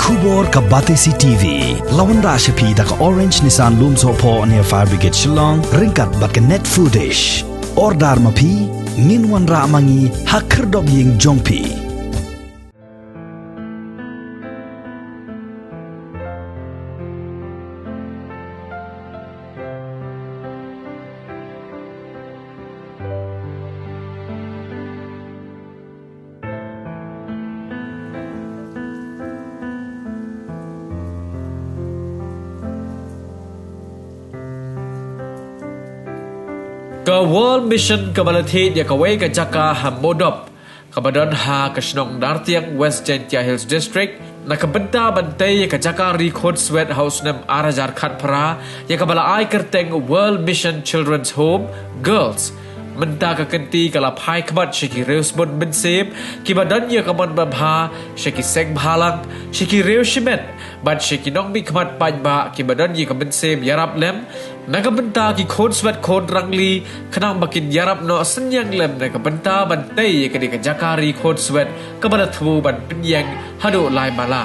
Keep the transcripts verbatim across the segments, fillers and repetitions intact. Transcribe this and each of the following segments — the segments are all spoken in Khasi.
Khubor ka Batesi T V la wanrah sha phi da ka Orange Nissan Lumsohphoh near Fire Brigade Shillong ryngkat bad ka Net Foodish. Order ma phi, ngin wanrah ma ngi ha khyrdop ïing jong phi. Ka World Mission kaba la thied ïa kawei ka jaka ha Modop, kaba don ha ka shnong Nartiang, West Jaintia Hills District, na ka bynta ban tei ïa ka jaka ri khunswet ha u snem ar hajar khatphra, ïa kaba la ai kyrteng World Mission Children's Home Girls. Mynta ka kynti ka la phai khmat sha ki riewsbun mynsiem kiba don ïa ka mon babha, sha ki seng bhalang, sha ki riew shimet, bad sha ki nongmihkhmat paidbah kiba don ïa ka mynsiem ïarap lem na ka bynta ki khunswet khun rangli, khnang ba kin ïarap noh synñiang lem na ka bynta ban tei ïa kane ka jaka ri khunswet kaba la thmu ban pynïeng haduh lai mala.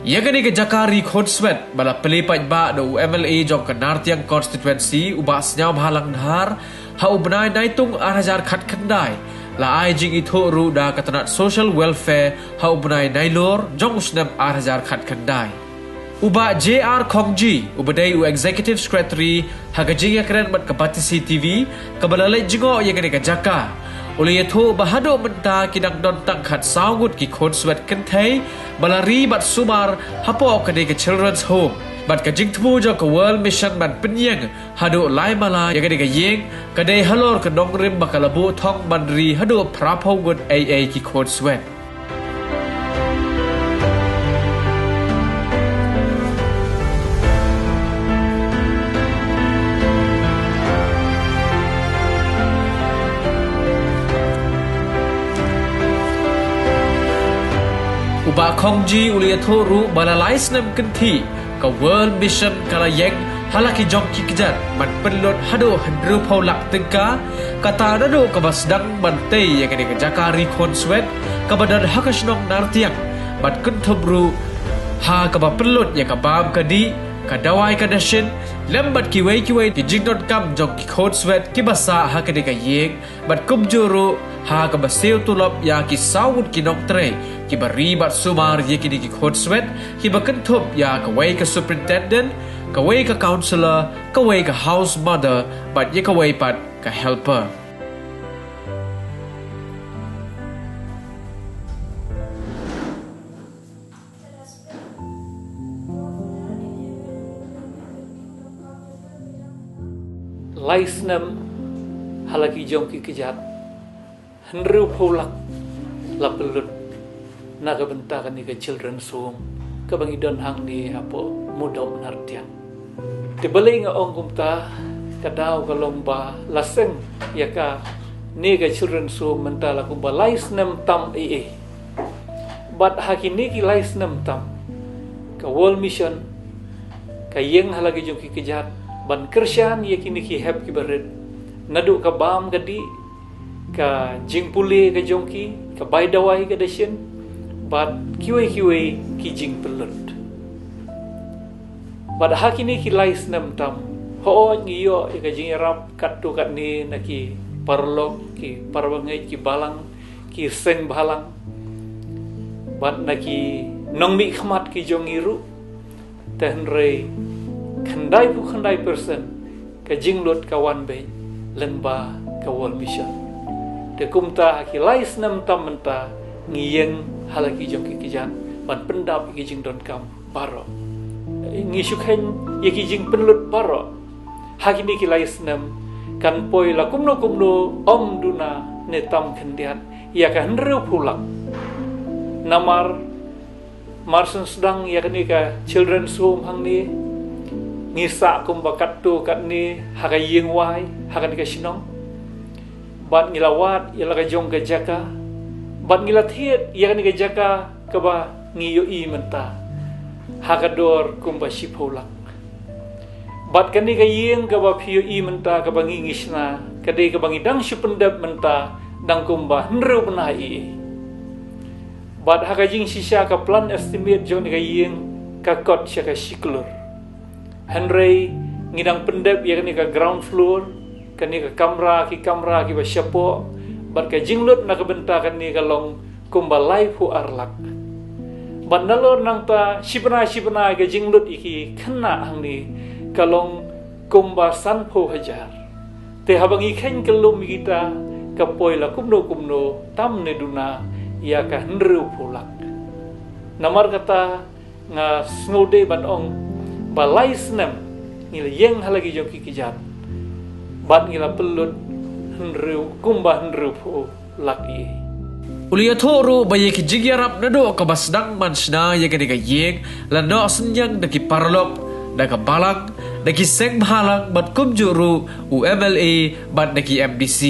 Ïa kane ka jaka ri khunswet ba la plie paidbah da u M L A jong ka Nartiang Constituency, u Bah Sniawbhalang Dhar, ha u bnai Naitung ar hajar khatkhyndai, la ai jingithuh ruh da ka tnat Social Welfare ha u bnai Nailur jong u snem ar hajar khatkhyndai. U Bah J R Khongji, uba dei u Executive Secretary ha ka jingïakren bad ka Batesi T V kaba la leit jngoh ïa kane ka jaka, u la ïathuh ba haduh mynta ki dang don tang khatsaw ngut ki khunswet kynthei ba la ri bad sumar hapoh kane ka Children's Home, bad ka jingthmu jong ka World Mission ban pynïeng haduh lai mala ïa kane ka ïing ka dei halor ka nongrim ba ka la buh thong ban ri haduh phraphew ngut ei ei ki khunswet. U Bah Khongji u la ïathuh ruh ba la lai snem kynthih ka World Mission ka la ïeng ha la ki jong ki kjat ban pynlut haduh hynriewphew lak tyngka, kata naduh kaba sdang ban tei ïa kane ka jaka ri khunswet kaba don ha ka shnong Nartiang, bad kynthup ruh ha kaba pynlut ïa ka bam ka dih, ka dawai ka dashin, lem bad kiwei kiwei ki jingdonkam jong ki khunswet kiba sah ha kane ka ïing, bad kumjuh ruh ha kaba siew tulop ïa ki saw ngut ki nongtrei kiba ri bad sumar ïa kine ki khunswet, kiba kynthup ïa kawei ka superintendent, kawei ka counsellor, kawei ka house mother, bad ïa kawei pat ka helper. Lai snem ha la ki jong ki kjat hynriewphew lak la pynlut na ka bynta kane ka Children's Home kaba ngi don hangne hapoh Mudop Nartiang. Te balei nga ong kumta, ka daw ka long ba la seng ïa kane ka Children's Home mynta la kumba lai snem tam ei ei. Bad ha kine ki lai snem tam, ka World Mission ka ïeng ha la ki jong ki kjat ban kyrshan ïa kine ki hep kiba rit, naduh ka bam ka dih, ka jingpule ka jong ki, ka bai dawai ka dashin, bad kiwei kiwei ki jingpynlut. Bad ha kine ki lai snem tam, hooid ngi ïoh ïa ka jingïarap katto katne na ki paralok, ki parabangeit, ki balang, ki seng bhalang, bad na ki nongmihkhmat ki jong ngi ruh. Te hynrei khyndaiphew khyndai persen ka jinglut ka wan beit lyngba ka World Mission. Te kumta ha ki lai snem tam mynta ngi ïeng ha la ki jong ki kjat ban pyndap ïa ki jingdonkam baroh. Ngi shu kheiñ ïa ki jingpynlut baroh. Ha kine ki lai snem kan poi la kumno kumno, ym duna ne tam khyndiat ïa ka hynriewphew lak. Namar mar shu sdang ïa kane ka Children's Home hangne, ngi sah kumba katto katne ha ka ïing wai ha kane ka shnong. Bad ngi la wad ïa la ka jong ka jaka, bad ngi la thied ïa kane ka jaka kaba ngi ïohi mynta. ha ka dor kumba shiphew lak. Bad kane ka ïing kaba phi ïohi mynta kaba ngi ngi shna, ka dei kaba ngi dang shu pyndep mynta, dang kumba hynriew bnai. Bad ha ka jingshisha ka plan estimate jong kane ka ïing ka kot sha ka shi klur. Hynrei ngi dang pyndep ïa kane ka ground floor, kane ka kamra, ki kamra kiba shapoh, bad ka jinglut na ka bynta kane ka long kumba laiphew ar lak. Bad nalor nangta shibnai shibnai ka jinglut ïa ki khynnah hangne ka long kumba sanphew hajar. Te haba ngi kheiñ kyllum ïa kita, ka poi la kumno kumno tam ne duna ïa ka hynriewphew lak. Namar kata nga sngewdei ban ong ba lai snem ngi la ïeng ha la ki jong ki kjat bad ngi la pynlut hynriew, kumba hynriewphew lak ïa. U la ïathuh ruh ba ïa ki jingïarap naduh kaba sdang ban shna ïa kane ka ïing la noh synñiang da ki paralok, da ka balang, da ki seng bhalang bad kumjuh ruh u M L A bad da ki M D C.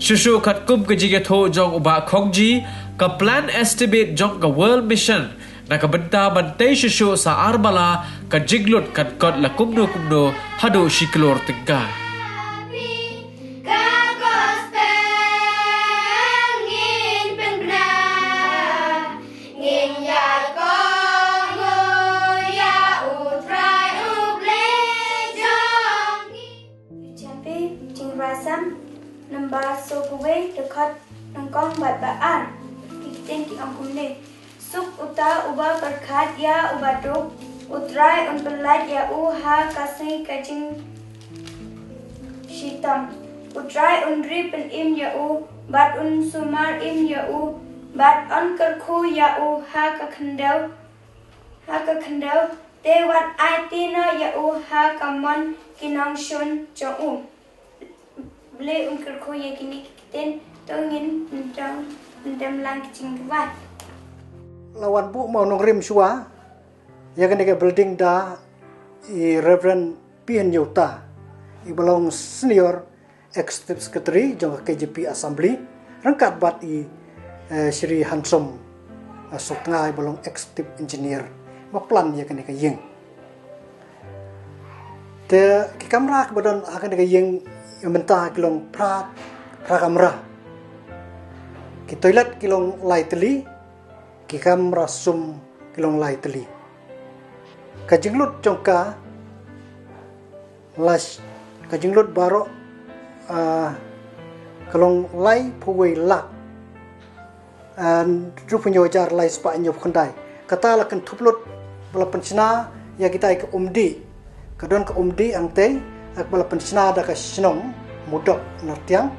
Shuh shuh katkum ka jingïathuh jong u Bah Khongji, ka plan estimate jong ka World Mission na ka bynta ban tei shuh shuh sa ar bala ka jinglut kan kot la kumno kumno haduh shi klur tyngka. Ka gospel ngin pynbna, ngin ïaid kohnguh ïa U Trai U Blei jong ngi. Ïa phi, jingrwai Salm, number sawphew wei, dkhot nyngkong bad ba ar. Ki ktien ki ong kumne. Suk uta uba pyrkhat ïa uba duk, U Trai un pyllait ïa u ha ka sngi ka jingshitom. U Trai un ri pynim ïa u, bad un sumar im ïa u, bad un kyrkhu ïa u ha ka khyndew, ha ka khyndew, te wat aiti noh ïa u ha ka mon ki nongshun jong u. Blei un kyrkhu ïa kine ki ktien, to ngin pyntrong, pyndem lang ki jingduwai. La wan buh mawnongrim shuwa ïa kane ka building da i Reverend P N Yota, iba long Senior Executive Secretary jong ka K J P Assembly, ryngkat bad i, eh, Shri Hansom, eh, Sotnga, iba long Executive Engineer, ba plan ïa kane ka ïing. Te ki kamra kiba don ha kane ka ïing mynta ki long phra, phra kamra. Ki toilet ki long lai tylli, ki kamra sum ki long lai tylli. Ka jinglut jong ka la sh-, ka jinglut baroh, ah, ka long laiphew wei lak, ah, hynriewphew hynñiew hajar lai spah hynñiewphew khyndai. Kata la kynthup lut ba la pynshna ïa kita ki umdih. Ka don ka umdih hangtei, ah, ba la pynshna da ka shnong Mudok Nartiang,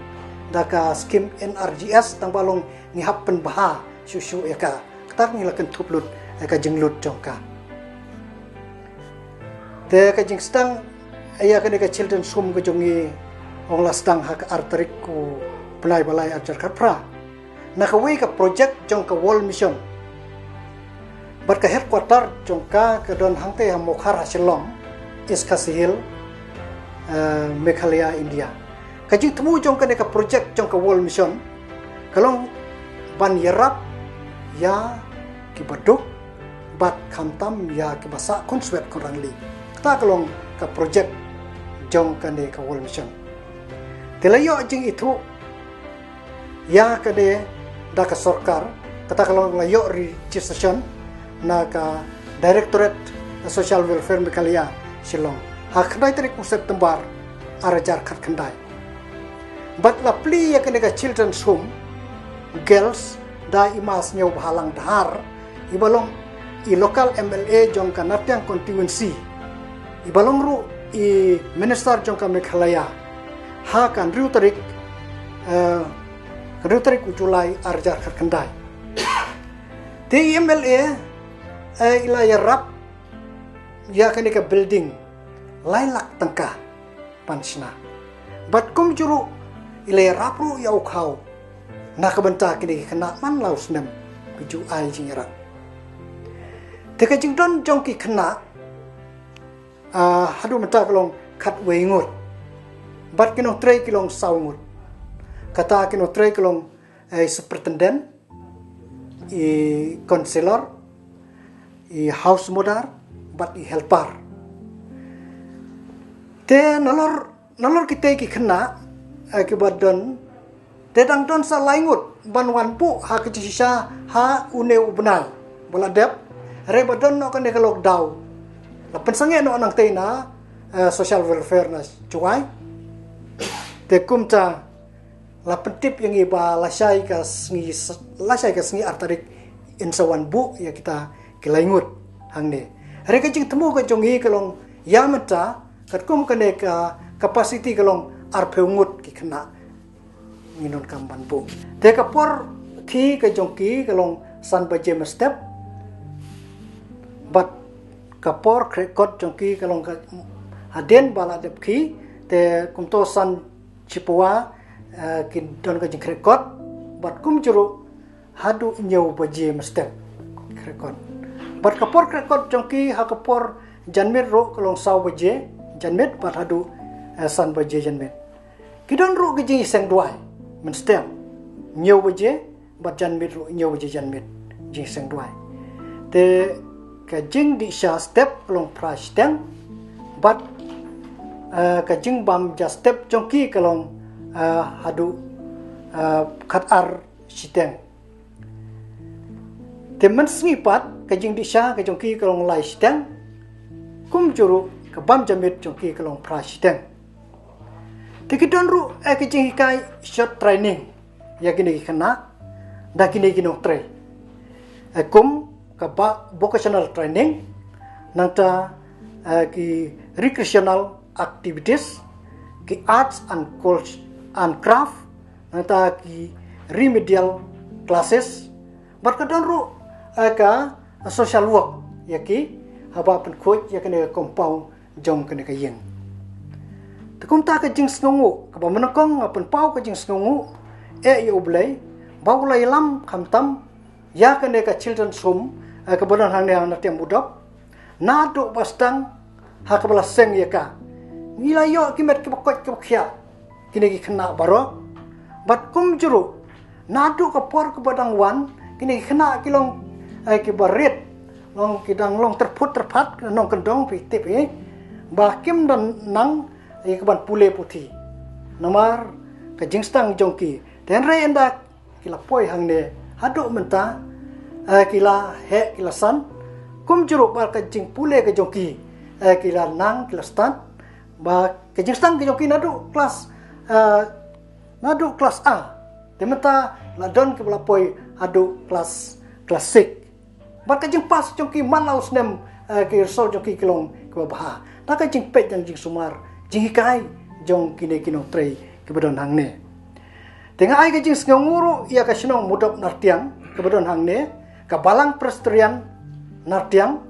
da ka skim N R G S, tang ba long ngi hap pynbha shuh shuh ïa ka. Kata ngi la kynthup lut, eh, ka jinglut jong ka. Te ka jingsdang, eh, ïa kane ka Children's Home ka jong ngi, ong la sdang ha ka ar tarik u bnai ba lai ar hajar khatphra. Na kawei ka project jong ka World Mission. Bad ka headquarter jong ka ka don hangtei ha Mawkhar ha Shillong, East Khasi Hills, eh, Meghalaya, India. Ka jingthmu jong kane ka project jong ka World Mission ka long ban ïarap ïa kiba duk bad khamtam ïa kiba sah khun swet khun rangli. Kata ka long ka project jong kane ka World Mission. Te la ïoh jingithuh ïa kane da ka sorkar, kata ka long la ïoh registration na ka Directorate Social Welfare Meghalaya, Shillong, ha khyndai tarik u September ar hajar khatkhyndai. Bad la plie ïa kane ka Children's Home Girls da i Ma Sniawbhalang Dhar, iba long i local M L A jong ka Nartiang constituency, iba long ruh i minister jong ka Meghalaya, ha ka hynriew tarik, eh, hynriew tarik u July ar hajar khatkhyndai. Te i M L A, eh, i la ïarap ïa kane ka building lai lak tyngka ban shna. Bad kumjuh ruh i la ïarap ruh ïa u khaw Na ka bynta kine ki khynnah man la u snem ki ju ai jingïarap. Te ka jingdon jong ki khynnah, ah, haduh mynta ka long khatwei ngut. Bad ki nongtrei ki long saw ngut. Kata ki nongtrei ki long, eh, superintendent, i counselor, i house mother, bad i helper. Te nalor, nalor kitei ki khynnah, eh, kiba don, te dang don sa lai ngut ban wan buh ha ka jingshisha ha une u bnai ba la dep, hynrei ba don noh kane ka lockdown. La pynsangeh noh nangtei na, eh, social welfare na Jowai. Te kumta la pyntip ïa ngi ba lashai ka sngi, lashai ka sngi ar tarik yn sa wan buh ïa kita ki lai ngut hangne. Hynrei ka jingthmu ka jong ngi ka long ïa mynta katkum kane ka capacity ka long arphew ngut ki khynnah ngi donkam ban buh. Te ka por khie ka jong ki ka long san baje mynstep. Bad ka por khreh kot jong ki ka long ka hadien ba la dep khie. Te kumto san chipawa, eh, ki don ka jingkhreh kot. Bad kumjuh ruh haduh hynñiew baje mynstep khreh kot. Bad ka por khreh kot jong ki ha ka por janmiet ruh ka long saw baje janmiet bad haduh, eh, san baje janmiet. Ki don ruh ka jingïaseng duwai mynstep, hynñiew baje bad janmiet ruh hynñiew baje janmiet, jingïaseng duwai. Te ka jingdih sha step ka long phra shiteng bad, eh, ka jingbam ja step jong ki ka long, eh, haduh, eh, khatar shiteng. Te mynsngi pat ka jingdih sha ka jong ki ka long lai shiteng. Kumjuh ruh ka bam ja miet jong ki ka long phra shiteng. Te ki don ruh, eh, ka jinghikai short training ïa kine ki khynnah da kine ki nongtrei. Eh, kum kaba vocational training, nangta, eh, ki recreational activities, ki arts and culture and craft, nangta ki remedial classes, bad ka don ruh, eh, ka social work ïa ki haba pynkhuid ïa kane ka compound jong kane ka ïing. Te kumta ka jingsngewnguh kaba mynnyngkong nga pynpaw ka jingsngewnguh, eh, ïa U Blei ba u la ïalam khamtam ïa kane ka children's home, eh, kaba don hangne ha Nartiang Mudop. Naduh ba sdang ha kaba la seng ïa ka, ngi la ïoh ki met kiba koit kiba khiah kine ki khynnah baroh. Bad kumjuh ruh naduh ka por kaba dang wan, kine ki khynnah ki long, eh, kiba rit, long ki dang long tyrphut tyrphat, nongkyndong phi tip hi ba kim don nang ïa kaban pule puthi namar ka jingsdang jong ki. Te hynrei ynda ki la poi hangne haduh mynta, eh, ki la heh ki la san, kumjuh ruh ba ka jingpule ka jong ki, eh, ki la nang ki la stad, ba ka jingsdang ka jong ki naduh klas, eh, naduh klas A. Te mynta la don kiba la poi haduh klas, klas six. Bad ka jingpass jong ki man la u snem, eh, ki result jong ki ki long kiba bha. Da ka jingpeit jong jingsumar, jinghikai jong kine ki nongtrei kiba don hangne. Te nga ai ka jingsngewnguh ruh ïa ka shnong Mudop Nartiang kaba don hangne, ka Balang Presbyterian Nartiang,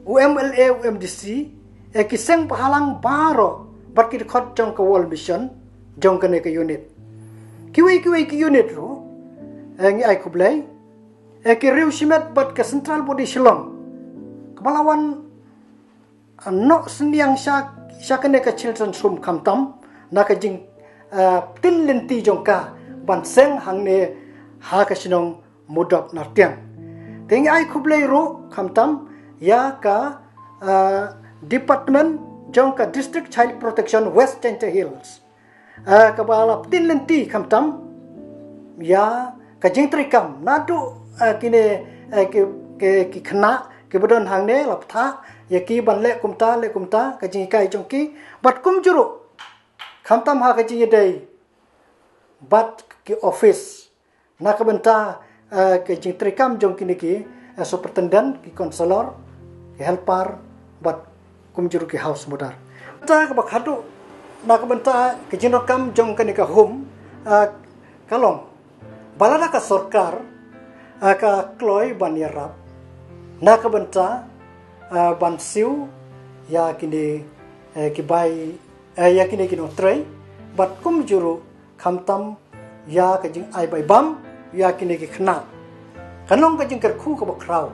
u M L A, u M D C, eh, ki seng bhalang baroh bad ki dkhot jong ka World Mission jong kane ka unit. Kiwei kiwei ki unit ruh, eh, ngi ai khublei, eh, ki riew shimet bad ka Central Body Shillong kaba la wan, eh, noh synñiang sha, sha kane ka children's home khamtam na ka jing, eh, pynlynti jong ka ban seng hangne ha ka shnong Mudop Nartiang. Te ngi ai khublei ruh khamtam ïa ka, eh, department jong ka District Child Protection West Jaintia Hills, eh, kaba la pynlynti khamtam ïa ka jingtreikam naduh, eh, kine, eh, ki, ki, ki khynnah kiba don hangne, la pynthah ïa ki ban leh kumta leh kumta ka jinghikai jong ki, bad kumjuh ruh khamtam ha ka jingïadei bad ki office na ka bynta, eh, ka jingtreikam jong kine ki, eh, superintendent, ki counselor, ki helper, bad kumjuh ruh ki house mother. Ta kaba khadduh na ka bynta ka jingdonkam jong kane ka home, eh, ka long ba lada ka sorkar, eh, ka kloi ban ïarap na ka bynta, eh, ban siew ïa kine, eh, ki bai, eh, ïa kine ki nongtrei, bad kumjuh ruh khamtam ïa ka jingai bai bam ïa kine ki khynnah. Kan long ka jingkyrkhu kaba khraw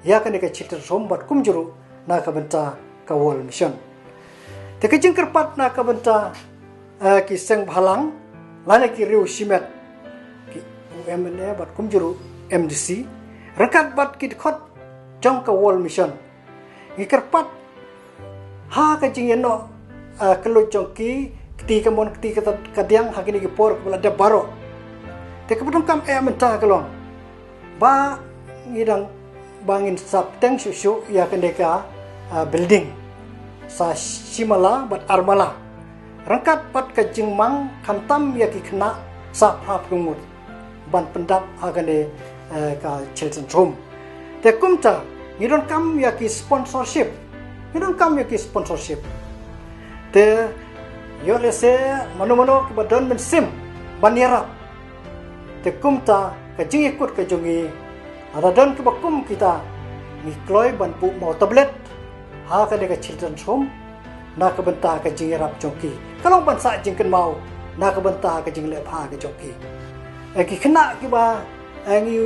ïa kane ka Children's Home bad kumjuh ruh na ka bynta ka World Mission. Te ka jingkyrpad na ka bynta, eh, ki seng bhalang lane ki riew shimet, ki U M N A bad kumjuh ruh M D C, ryngkat bad ki dkhot jong ka World Mission. Ngi kyrpad ha ka jingïanoh, eh, kylluid jong ki, kti kamon kti kata kadiang ha kine ki por kaba la dep baroh. Te kaba donkam eh mynta ka long ba ngi dang, ba ngin sa bteng shuh shuh ïa kane ka, ah, building sa shimala bad armala, ryngkat bad ka jingmang khamtam ïa ki khynnah sa phra phew ngut ban pyndap ha kane, eh, ka Children's Home. Te kumta ngi donkam ïa ki sponsorship, ngi donkam ïa ki sponsorship. Te ïoh lehse mano mano kiba don mynsiem ban ïarap. Te kumta ka jingïakut ka jong ngi, lada don kiba kum kita, ngi kloi ban buh maw tablet ha kane ka Children's Home na ka bynta ka jingïarap jong ki. Ka long ban sah jingkynmaw na ka bynta ka jingleh bha ka jong ki. Eh, ki khynnah kiba, eh, ngi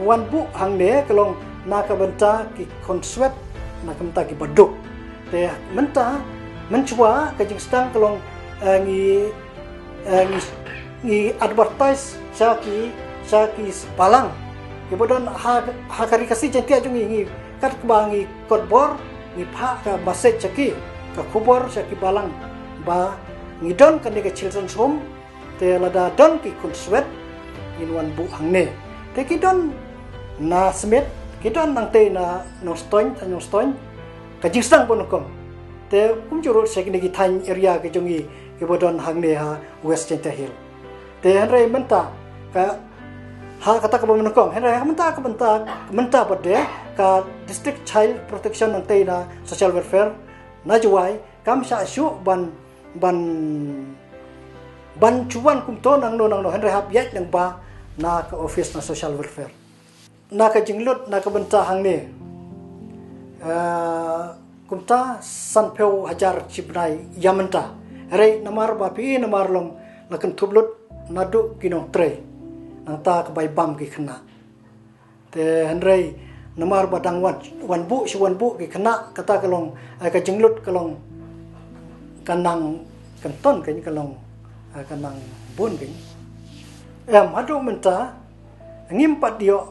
wan buh hangne ka long na ka bynta ki khun swet, na ka bynta kiba duk. Te mynta, mynshuwa ka jingsdang ka long, eh, ngi, eh, ngi, ngi advertise sha ki, sha ki balang kiba don ha, ha ka Ri Khasi Jaiñtia jong ngi, ngi kat kaba ngi kot bor, ngi phah ka message sha ki, ka khubor sha ki balang ba ngi don kane ka Children's Home. Te lada don ki khun swet, ngin wan buh hangne. Te ki don na Smit, ki don nangtei na Nongstoiñ, Thaiñ Nongstoiñ, ka jingsdang ba nyngkong. Te kumjuh ruh sha kine ki thaiñ area ka jong ngi kiba don hangne ha West Jaintia Hills. Te hynrei mynta ka, ha kata kaba nyngkong, hynrei ha mynta ka, mynta, mynta pat de ka District Child Protection nangtei na Social Welfare na Jowai kam shah shuh ban, ban, ban shu wan kumto nangno nangno, hynrei hap ïaid lyngba na ka office na Social Welfare. Na ka jinglut na ka bynta hangne, eh, kumta sanphew hajar shi bnai ïa mynta. Hynrei namar ba phi, namar long la kynthup lut naduh ki nongtrei, nangta ka bai bam ki khynnah. Te hynrei namar ba dang wan, wan buh shi wan buh ki khynnah, kata ka long, eh, ka jinglut ka long, ka nang kynton kein, ka long, eh, ka nang bun kein. Em, haduh mynta ngim pat ïoh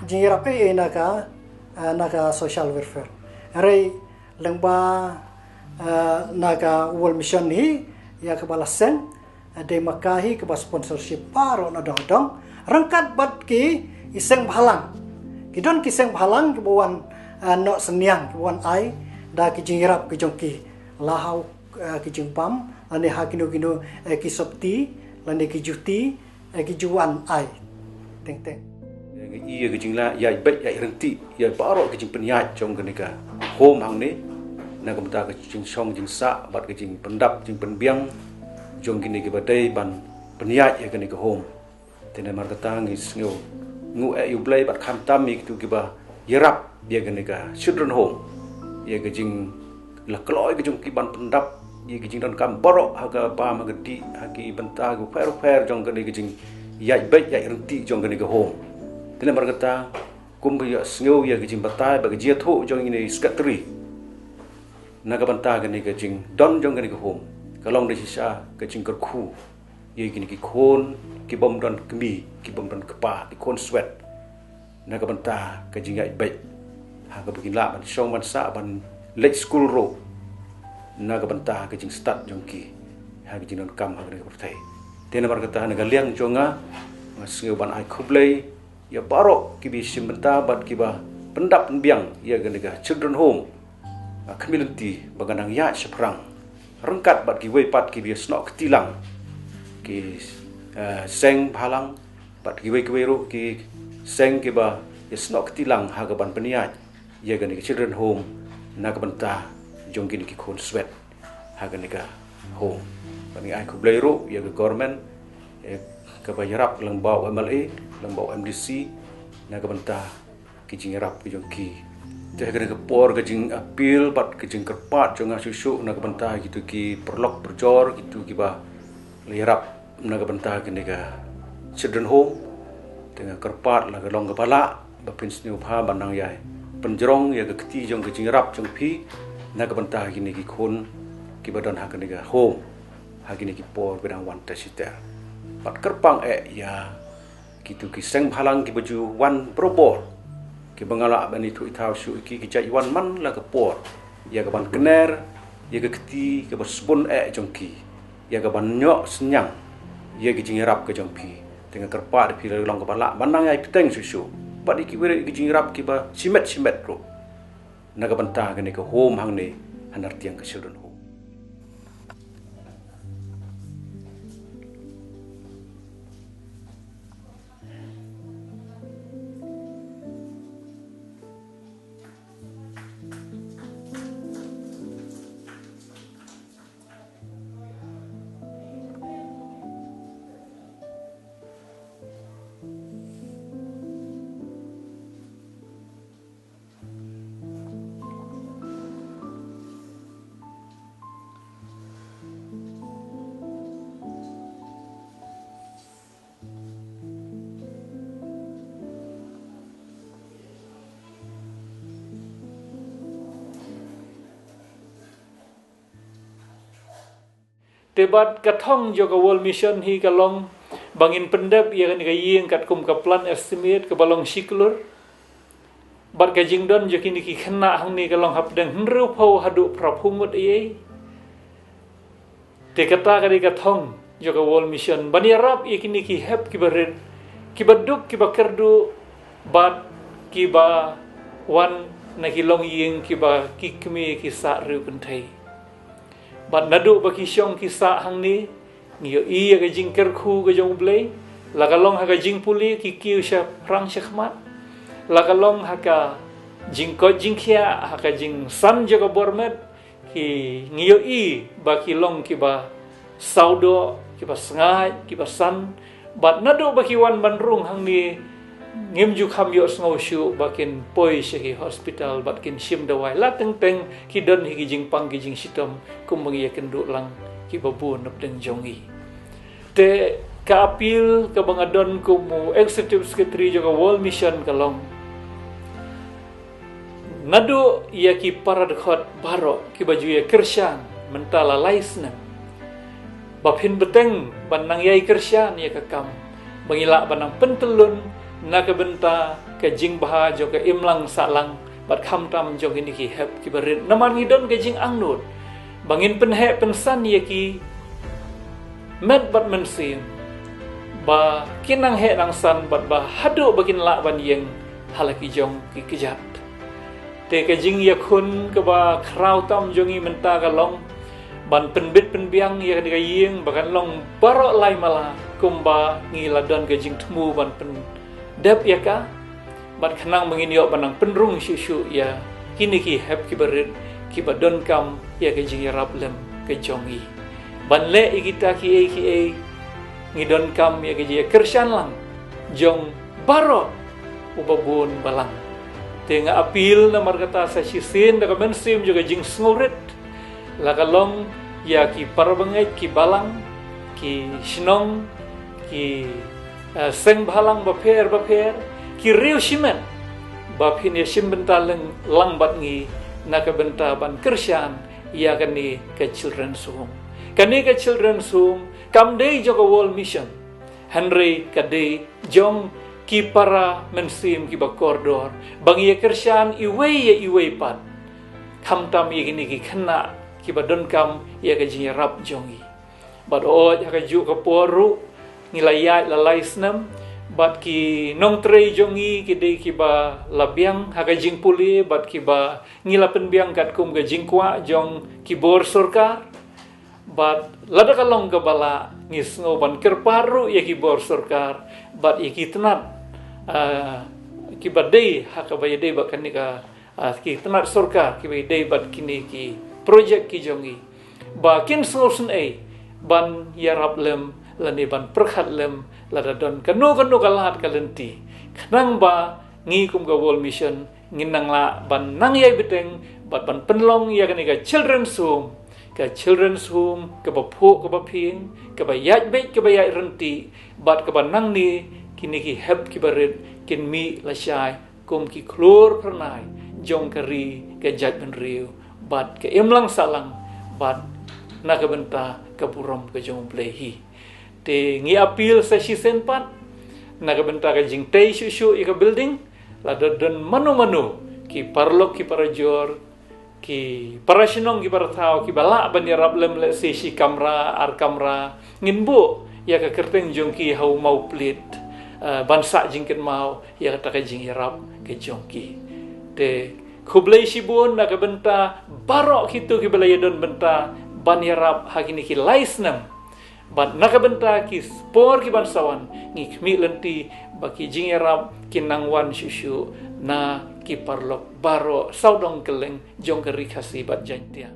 jingïarap ei ei na ka, eh, na ka Social Welfare. Hynrei lyngba, eh, na ka World Mission hi ïa kaba la seng, eh, dei ma ka hi kaba sponsorship baroh na dong dong, ryngkat bad ki, i seng bhalang. Ki don ki seng bhalang kiba wan, eh, noh synñiang, kiba wan ai da ki jingïarap ki jong ki, la ha, eh, ki jingbam lane ha kino kino, eh, ki sopti lane ki juti, eh, ki ju wan ai. Teng teng. Ngi ïa ka jingla ïa beit ïa ryntih ïa baroh ka jingpynïaid jong kane ka home hangne, na ka bynta ka jingshong jingsah bad ka jingpyndap jingpynbiang jong kine kiba dei ban pynïaid ïa kane ka home. Te namar kata ngi sngew nguh eh ïa U Blei bad khamtam ïa kitu kiba ïarap ïa kane ka Children Home, ïa ka jingla kloi ka jong ki ban pyndap ïa ka jingdonkam baroh ha ka bam ha ka dih, ha ki bynta kiba pher pher jong kane ka jingïaid beit ïaid ryntih jong kane ka home. Te namar kata kumba ïa sngew ïa ka jingbatai bad ka jingïathuh jong ine i Secretary na ka bynta kane ka jingdon jong kane ka home, ka long da shisha ka jingkyrkhu ïa kine ki khun ki bym don kmie, ki bym don kpa, ki khun swet, na ka bynta ka jingïaid beit ha kaba kin lah ban shong ban sah ban leit skul ruh, na ka bynta ka jingstad jong ki ha ka jingdonkam ha kane ka pyrthei. Te namar kata na ka liang jong nga, nga sngew ban ai khublei ïa baroh kiba shim bynta bad kiba pyndap pynbiang ïa kane ka Children Home. Nga khmih lynti ba nga nang ïaid shaphrang ryngkat bad kiwei pat kiba ïasnoh kti lang, ki, eh, seng bhalang bad kiwei kiwei ruh ki seng kiba ïasnoh kti lang ha ka ban pynïaid ïa kane ka Children Home na ka bynta jong kine ki khun swet ha kane ka home. Bad ngi ai khublei ruh ïa ka government, eh, kaba ïarap lyngba u M L A, lyngba u M D C, na ka bynta ki jingïarap ki jong ki. Te ha kane ka por ka jingappeal bad ka jingkyrpad jong nga shuh shuh na ka bynta kitu ki paralok parajor, kitu kiba la ïarap na ka bynta kane ka Children Home. Te nga kyrpad la ka long kaba lah ba phin sngewbha ban nang ïai pynjrong ïa ka kti jong ka jingïarap jong phi na ka bynta kine ki khun kiba don ha kane ka home ha kine ki por ba dang wan ter shi ter. Bad kyrpang eh ïa kitu ki seng bhalang kiba ju wan barabor, kiba nga lah ban ithuh ithaw shuh ïa ki, ki jait wan man la ka por ïa ka ban kner ïa ka kti kaba sbun eh jong ki, ïa ka ban ñiuh synñiang ïa ka jingïarap ka jong phi. Te nga kyrpad ïa phi la long kaba lah ban nang ïai bteng shuh shuh bad ïa kiwei ruh ïa ka jingïarap kiba shimet shimet ruh na ka bynta kane ka home hangne ha Nartiang ka Children Home. Te bad ka thong jong ka World Mission hi ka long ba ngin pyndep ïa kane ka ïing katkum ka plan estimate kaba long shi klur. Bad ka jingdon jong kine ki khynnah hangne ka long hapdeng hynriewphew haduh phraphew ngut ei ei. Te kata ka dei ka thong jong ka World Mission ban ïarap ïa kine ki hep kiba rit, kiba duk, kiba kyrduh bad kiba wan na ki longïing kiba ki kmie ki sah riewkynthei. Bad naduh ba ki shong ki sah hangne, ngi ïohi ïa ka jingkyrkhu ka jong U Blei, la ka long ha ka jingpule ki kiew shaphrang shakhmat, la ka long ha ka jingkoit jingkhiah, ha ka jingsan jong ka bor met, ki, ngi ïohi ba ki long kiba sawdoh, kiba sngaid, kiba san, bad naduh ba ki wan ban rung hangne, ngim ju kham ïohsngew shuh ba kin poi sha ki hospital bad kin shim dawai, la teng teng ki don hi ki jingpang ki jingshitom kumba ngi ïakynduh lang kiba bun hapdeng jong ngi. Te ka appeal kaba nga don kum u Executive Secretary jong ka World Mission ka long, naduh ïa ki para dkhot baroh kiba ju ïakyrshan mynta la lai snem, ba phin bteng ban nang ïai kyrshan ïa ka kam ba ngi lah ban nang pyntyllun na ka bynta ka jingbha jong ka imlang sahlang bad khamtam jong kine ki hep kiba rit. Namar ngi don ka jingangnud ba ngin pynheh pynsan ïa ki met bad mynsiem ba kin nang heh nang san bad ba haduh ba kin lah ban ïeng ha la ki jong ki kjat. Te ka jingïakhun kaba khraw tam jong ngi mynta ka long ban pynbit pynbiang ïa kane ka ïing ba kan long baroh lai mala kumba ngi la don ka jingthmu ban pyndep ïa ka. Bad khnang ba ngin ïoh ban nang pynrung shuh shuh ïa kine ki hep kiba rit kiba donkam ïa ka jingïarap lem ka jong ngi. Ban leh ïa kita kiei kiei ngi donkam ïa ka jingïakyrshan lang jong baroh uba bun balang. Te nga appeal namar kata sa shisien da ka mynsiem jong ka jingsngewrit, la ka long ïa ki para bangeit, ki balang, ki shnong, ki, eh, seng bhalang bapher bapher, ki riew shimet, ba phin ïa shim bynta lang, lang bad ngi na ka bynta ban kyrshan ïa kane ka Children's Home. Kane ka Children's Home kam dei jong ka World Mission, hynrei ka dei jong ki para mynsiem kiba kordor ba ngi ïakyrshan iwei ïa iwei pat, khamtam ïa kine ki khynnah kiba donkam ïa ka jingïarap jong ngi. Bad hooid ha kajuh ka por ruh ngi la ïaid la lai snem, bad ki nongtrei jong ngi ki dei kiba la biang ha ka jingpule bad kiba ngi la pynbiang katkum ka jingkwah jong ki bor sorkar. Bad lada ka long kaba lah ngi sngew ban kyrpad ruh ïa ki bor sorkar bad ïa ki tnat, ah, kiba dei ha kaba ïadei bad kane ka, ah, ki tnat sorkar kiba ïadei bad kine ki projek ki jong ngi, ba kin sngewsynei ban ïarap lem lane ban pyrkhat lem lada don kano kano ka lad ka lynti, khnang ba ngi kum ka World Mission ngin nang lah ban nang ïai bteng bad ban pynlong ïa kane ka Children's Home ka Children's Home kaba phuh kaba phieng, kaba ïaid beit kaba ïaid ryntih, bad kaba nangne kine ki hep kiba rit kin mih lashai kum ki khlur phyrnai jong ka ri ka jaitbynriew bad ka imlang sahlang bad na ka bynta ka burom ka jong U Blei hi. Te ngi appeal sa shisien pat na ka bynta ka jingtei shuh shuh ïa ka building, lada don mano mano ki paralok ki parajor, ki parashnong ki parathaw kiba lah ban ïarap lem lehse shi kamra ar kamra, ngin buh ïa ka kyrteng jong ki ha u maw plit, eh, ban sah jingkynmaw ïa kata ka jingïarap ka jong ki. Te khublei shibun na ka bynta baroh kito kiba la ïadon bynta ban ïarap ha kine ki lai snem. Bad na ka bynta ki por ki ban sa wan, ngi khmih lynti ba ki jingïarap kin nang wan shuh shuh na ki paralok baroh sawdong kylleng jong ka Ri Khasi bad Jaintia.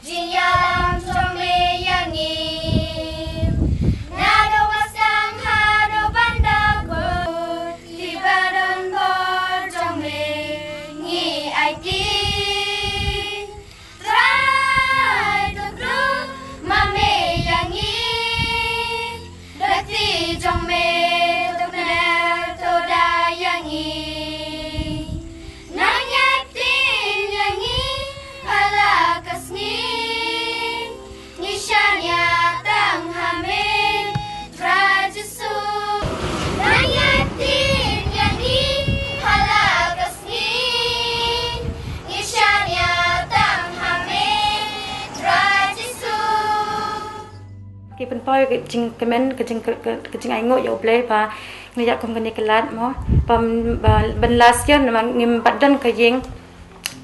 Jingïalam jong me ïa ngi. Naduh ba sdang haduh ban da kut, kiba don bor jong me ngi aiti. Trai to kru ma me ïa ngi. Da kti jong me to kner to da ïa ngi. Nang ïa ktien ïa ngi ha la ka sngi. Ngi shaniah tang ha me Trai Jisu. Nang ïa ktien ïa ngi ha la ka sngi. Ngi shaniah tang ha me Trai Jisu. Ki pynpaw ka jingkmen, ka jing, ka, ka jingainguh ïa U Blei ba ngi ïa kum kane ka lad mo. Ba, ba, ban last year namar ngim pat don ka ïing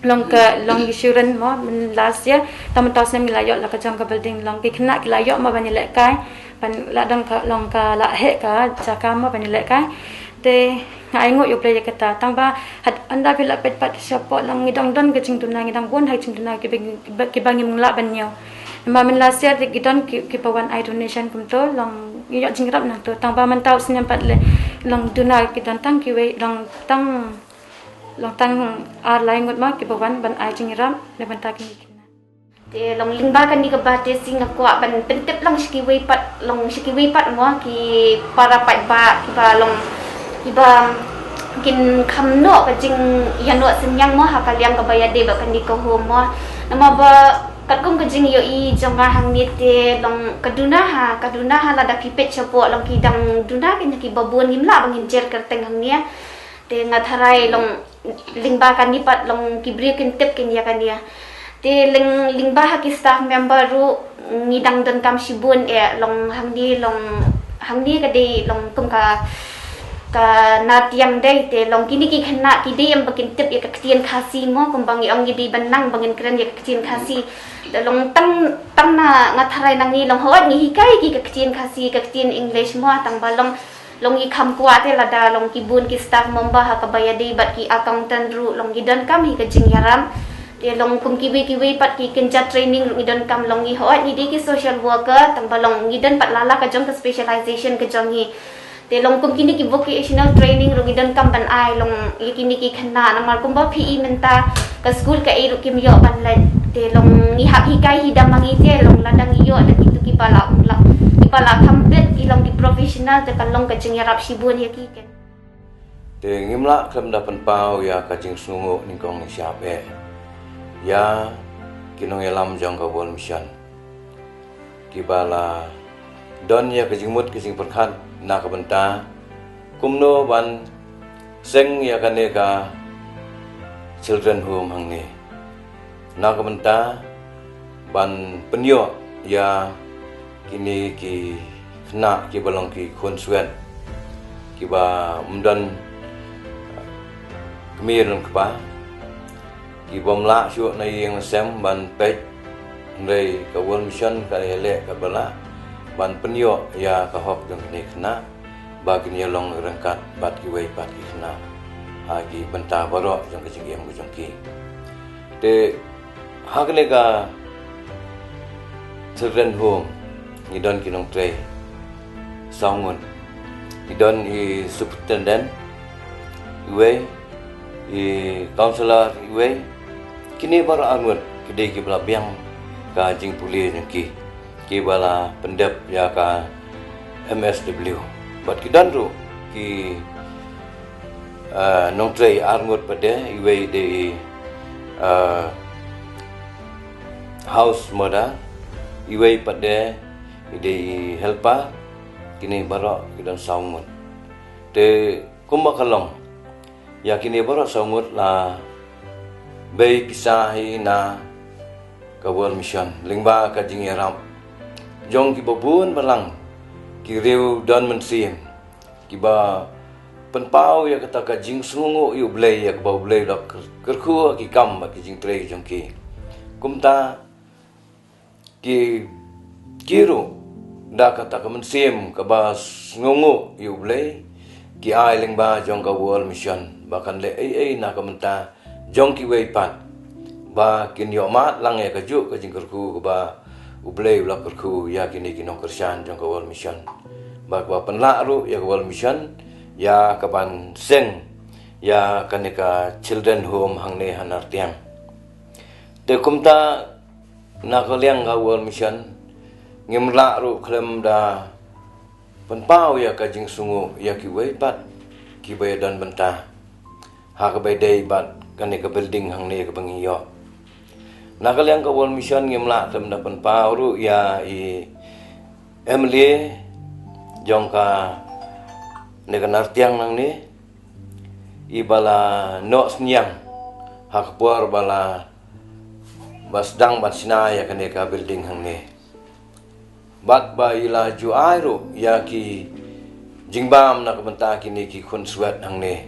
long ka, long ki shuren mo, ban last year. Tang mynta u snem ngi la ïoh la ka jong ka building, long ki khynnah ki la ïoh mo ban ïalehkai. Ban la don ka, long ka la heh ka jaka mo ban ïalehkai. Te nga ainguh ïa U Blei ïa kata. Tang ba hynda phi la peit pat shapoh long ngi dang don ka jingduna, ngi dang bun ha jingduna kiba, kiba, kiba ngim lah ban ñiew. Namar myn last year te ki don ki, kiba wan ai donation kumto, long ngi ïoh jingïarap nangto. Tang ba mynta u snem pat le long duna ki don tang kiwei, long tang, long tang ar lai ngut ma kiba wan ban ai jingïarap na bynta kine ki khynnah. Te long lyngba kane kaba te sngi nga kwah ban pyntip lang sha kiwei pat, long sha kiwei pat mo ki para paidbah kiba long kiba kin kham noh ka jingïanoh synñiang mo ha ka liang kaba ïadei bad kane ka home mo. Namar ba katkum ka jingïohi jong nga hangne te long ka duna ha, ka duna ha lada phi peit shapoh long ki dang duna kane kiba bun, ngim lah ba ngin jer kyrteng hangne. Te nga tharai long lyngba kane pat long ki briew kin tip kin ïa kane. Te lyng, lyngba ha ki staff member ruh ngi dang donkam shibun eh, long hangne, long hangne ka dei long kum ka, ka na tiang dei, te long kine ki khynnah ki dei em ba kin tip ïa ka ktien Khasi mo, kumba ngi ong ngi dei ban nang ba ngin kren ïa ka ktien Khasi. Te long tang, tang na nga tharai nangne long hooid ngi hikai ki ka ktien Khasi, ka ktien English mo, tang ba long long ngi kham kwah te lada long ki bun ki staff member ha kaba ïadei bad ki accountant ruh long ngi donkam hi ka jingïarap. Te long kum kiwei kiwei pat ki kynja training ruh ngi donkam, long ngi hooid ngi dei ki social worker, tang ba long ngi don pat la la ka jong ka specialization ka jong ngi. Te long kum kine ki vocational training ruh ngi donkam ban ai long ïa kine ki khynnah, namar kumba phi i mynta ka skul kaei ruh kim ïoh ban leit. Te long ngi hap hikai hi da ma ngi te long lada ngi ïoh da kito kiba la, um, la, kiba la kham bit, ki long ki professional, te kan long ka jingïarap shibun ïa ki. Te ngim lah khlem da pynpaw ïa ka jingsngewnguh nyngkong nyngshap eh ïa ki nongïalam jong ka World Mission kiba la don ïa ka jingmut ka jingpyrkhat na ka bynta kumno ban seng ïa kane ka children home hangne, na ka bynta ban pynïoh ïa kine ki khynnah kiba long ki khun swet, kiba ym don kmie don kpa, kibym lah shuh na ïing na sem ban peit, hynrei ka World Mission ka leh katba lah ban pynïoh ïa ka hok jong kine ki khynnah ba kin ïalong ryngkat bad kiwei pat ki khynnah ha ki bynta baroh jong ka jingim ka jong ki. Te ha kane ka children home ngi don ki nongtrei saw ngut. Ngi don i superintendent iwei, i counselor iwei. Kine baroh ar ngut ki dei kiba la biang ka jingpule jong ki, kiba la pyndep ïa ka M S W. Bad ki don ruh ki, eh, nongtrei ar ngut pat de, iwei dei, eh, house mother, iwei pat de i dei i helper. Kine baroh ki don saw ngut. Te kumba ka long, ïa kine baroh saw ngut la bei pisa hi na ka World Mission lyngba ka jingïarap jong kiba bun balang ki riew don mynsiem, kiba pynpaw ïa kata ka jingsngewnguh ïa U Blei, ïa kaba U Blei u la kyr-, kyrkhu ha ki kam bad ki jingtrei jong ki. Kumta ki, ki ruh da kata ka mynsiem kaba sngewnguh ïa U Blei, ki ai lyngba jong ka World Mission ba kan leh ei ei na ka bynta jong kiwei pat, ba kin ïohmad lang ïa kajuh ka jingkyrkhu kaba U Blei u la kyrkhu ïa kine ki nongkyrshan jong ka World Mission. Ba kaba pynlah ruh ïa ka World Mission ïa kaban seng ïa kane ka children home hangne ha Nartiang. Te kumta na ka liang ka World Mission ngim lah ruh khlem da pynpaw ïa ka jingsngewnguh ïa kiwei pat kiba ïadon bynta ha kaba ïadei bad kane ka building hangne kaba ngi ïoh. Na ka liang ka World Mission ngim lah khlem da pynpaw ruh ïa i M L A jong kane ka Nartiang nangne, iba la noh synñiang ha ka por ba la, ba sdang ban shna ïa kane ka building hangne. Bad ba i la ju ai ruh ïa ki jingbam na ka bynta kine ki khun swet hangne.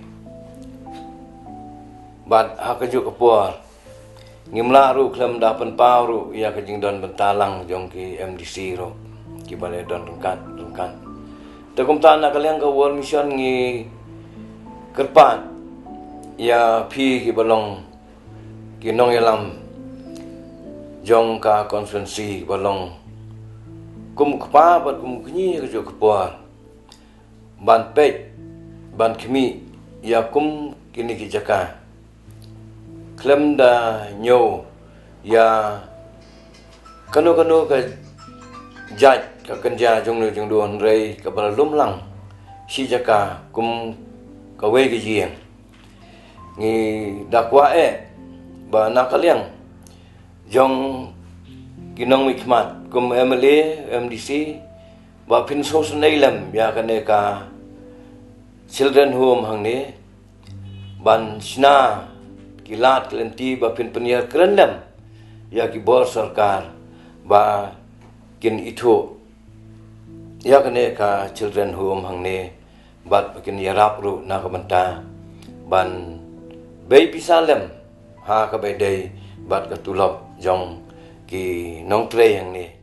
Bad ha kajuh ka por ngim lah ruh khlem da pynpaw ruh ïa ka jingdon bynta lang jong ki M D C ruh, kiba la don ryngkat ryngkat. Te kumta na ka liang ka World Mission ngi kyrpad ïa phi kiba long ki nongïalam jong ka constituency ba long kum u kpa bad kum u kñi ha kajuh ka por ban peit, ban khmih ïa kum kine ki jaka, khlem da ñiew ïa kano kano ka jait ka kynja jong no jong do, hynrei kaba la lum lang shi jaka kum kawei ka ïing. Ngi da kwah eh ba na ka liang jong ki nongmihkhmat kum M L A, M D C, ba phin sngewsynei lem ïa kane ka children home hangne, ban shna ki lad ki lynti ba phin pynïar kren lem ïa ki bor sorkar ba kin ithuh ïa kane ka children home hangne, bad ba kin ïarap ruh na ka bynta ban bei pisa lem ha kaba ïadei bad ka tulop jong ki nongtrei hangne.